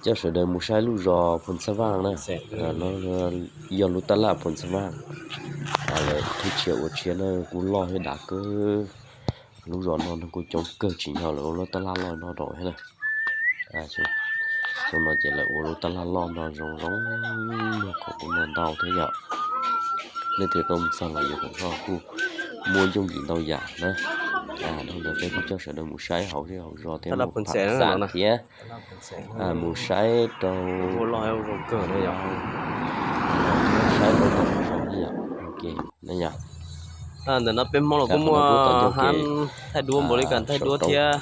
Coj sawv daws mus saib lub zos Phoos Xab Vaj na. No yog lub tab laj Phoos Xab Vaj. Lawv thwj tshiab ua tshiab na, kuj loj thiab dav kawg. Lub zos no neeg kuj coob kawg, tsim nyog lawv ua lub tab laj loj no rau thiab na. Xyoo no ces lawv ua lub tab laj loj no zoo zoo, muaj khoom ua no ntau thiab yom. Leej twg tuaj mus txog los yuav koom noj kuj muaj yooj yim ntau yam na. Dhau ntawd peb kuj coj sawv daws mus saib hauv zej hauv zos thiab mus pham xam thiab mus saib rau, saib rau tom zos ne yom. Ok, ne yom. Ntawm no peb Hmoob los kuj muaj hab thaij duab npaum li kas thaij duab thiab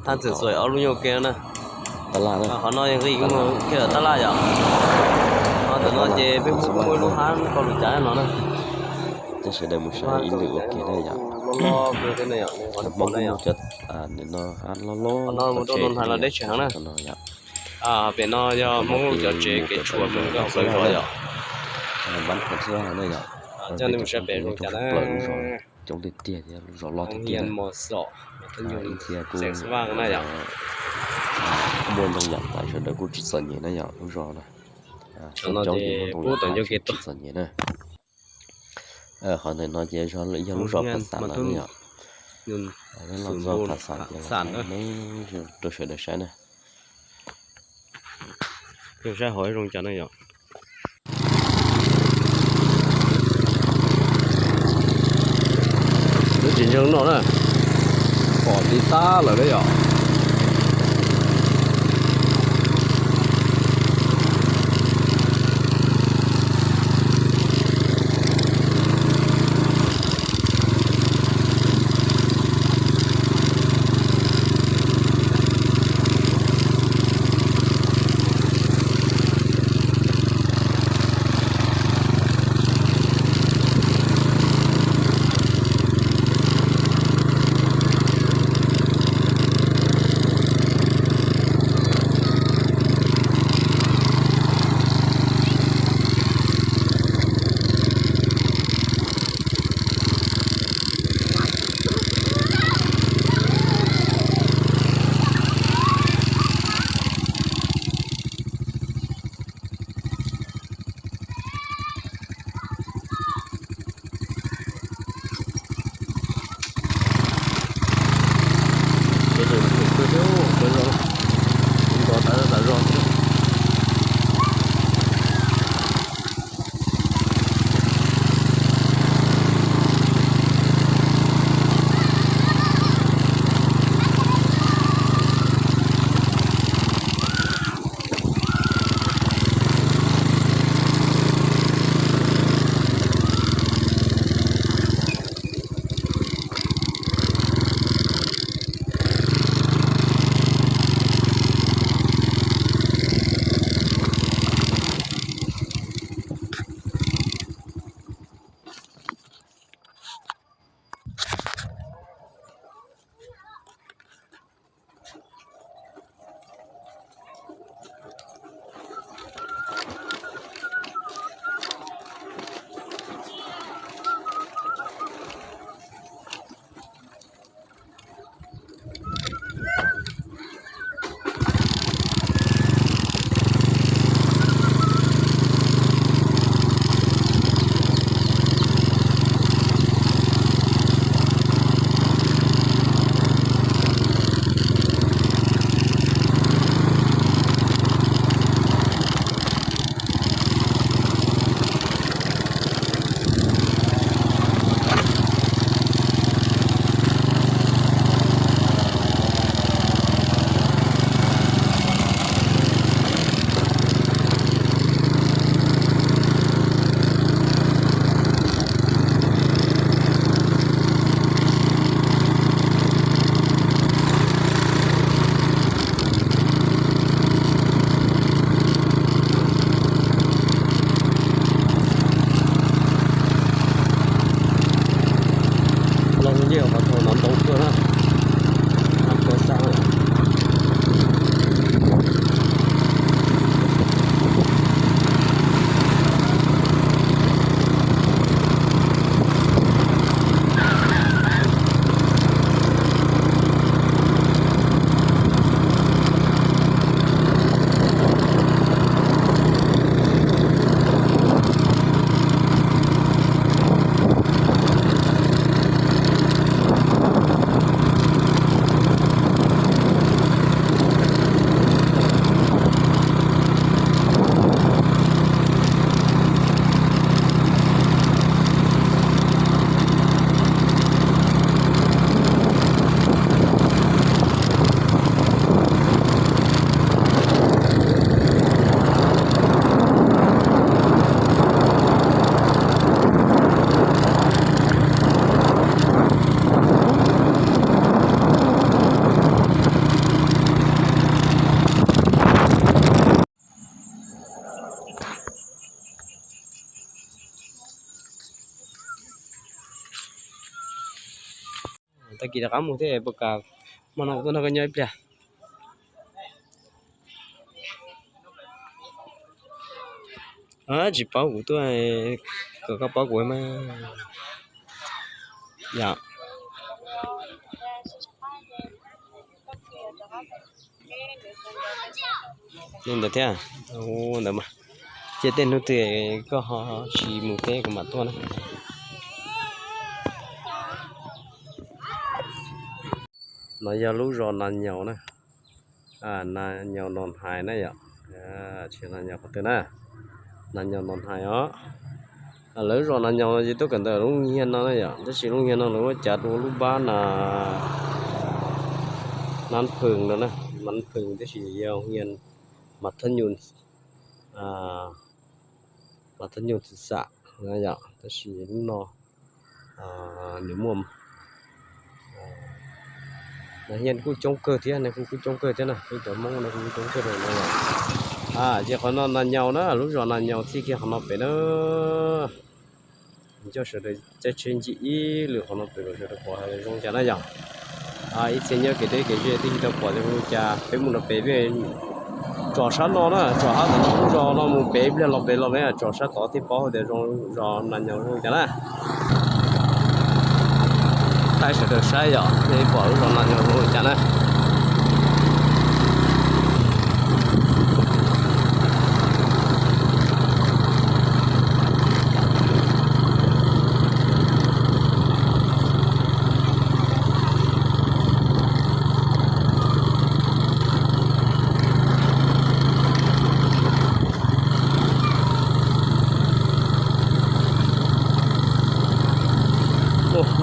hab txwm xuaim ob lub nyuag ke no na. Qhov no nqis kiag tab laj yom. Ntawm no ces peb Hmoob kuj muaj ib lub hab koj lus cav no na. Coj sawv daws mus saib ib lwm ua ke na yom. Hmoob kuj muaj cov, no hab loj loj, qhov no mus rau Noom Hais los deb tsis heev na. Pem no yog Hmoob cov tsev kev tshuam mus rau plaws zos yom. Coj nej mus saib pem zoo cas na. Coob tiag tiag thiab lub zos loj tiag tiag. Ib txhia kuj muaj ntau yam tas sawv daws kuj tsis txom nyem na yom, lub zos na. Coob ces kuj tsis txom nyem na. Qhov ntawm no ces yog lub zos Phas Xam lawm ne yom. Peb los txog Phas Xam ces los saib ne, rau sawv daws saib na. Saib hauv zoo cas na yom. Lub tsis ntseeg no na, pom tiv tab lawm na yom. Tag kis rov qab mus thiab, puas kam hmo no kuv tuaj nrog koj nyob ib pliag? Tsis paub kuv tuaj, kom koj paub kuv mas. Yog li ntawd thiab, ntawd mas cia tej hnub twg koj ho tsis mus teb kuv mam tuaj na. No yog lub zos Nas Nyaus na, Nas Nyaus Nos Hais na yom. Tsis Nas Nyaus qhov twg na, Nas Nyaus Nos Hais os. Lawv zos Nas Nyaus no ces tuaj kawm ntawm lub hiav no na yom, tab sis lub hiav no lawv muab cav dua lub npab na, Nab Phoos no na, Nab Phoos tab sis yog hiav Mas Thab Nyus, Mas Thab Nyus Xwm Xam na yom, tab sis lub no nws muaj hiav kuj coob kawg thiab, neeg kuj kuj coob kawg thiab na, peb cov Hmoob no kuj coob kawg no. Ces qhov no Nas Nyaus na, lub zos Nas Nyaus txij kiag qhov no pem na. Coj sawv daws caij tsheb ncig ib lwm qhov no pem kom sawv daws pom zoo cas na yom. Ib txhia nyob kev deb kev ze twb tsis tau pom zoo li cas, peb mus rau pem peb tsom sab no na, tsom sab ntawm no lub zos no mus pem ib pliag los pem los peb tsom sab tod thiaj paub tias zoo zos Nas Nyaus zoo li cas na. Thaij sawv daws saib yom, thiaj pom lub zos Nas Nyaus zoo li cas na.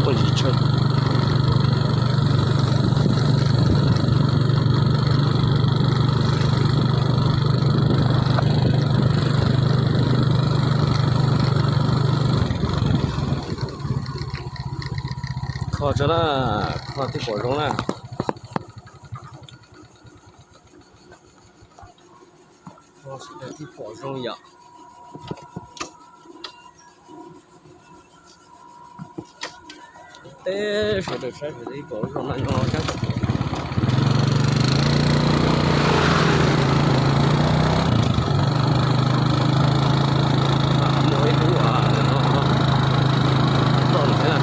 Ua ntsis tshawj. Kho tso na, kho tib pom zoo na. Kho sawv daws tib pom zoo yom. Teb sawv daws saib sawv daws ib pom zoo na nyob cab. Muaj ib lub no toj lawm thiab.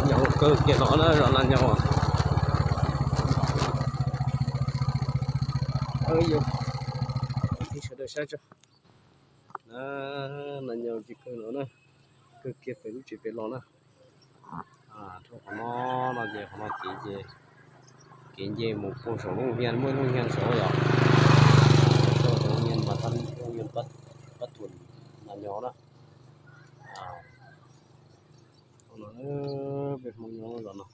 Nyob kawg kiag no na, zos Nas Nyaus. Sawv daws saib tso. Nas Nyaus tsis kawg no na, kawg kiag pem lub tsev pem los na. Dhau qhov no no ces qhov no kev ces, kev nce mus puag saum lub hiav, muaj ib lub hiav saud yom. Saum lub hiav mas tab lub hiav Pab Thuam Nas Nyaus na. Peb Hmoob nyob zos no.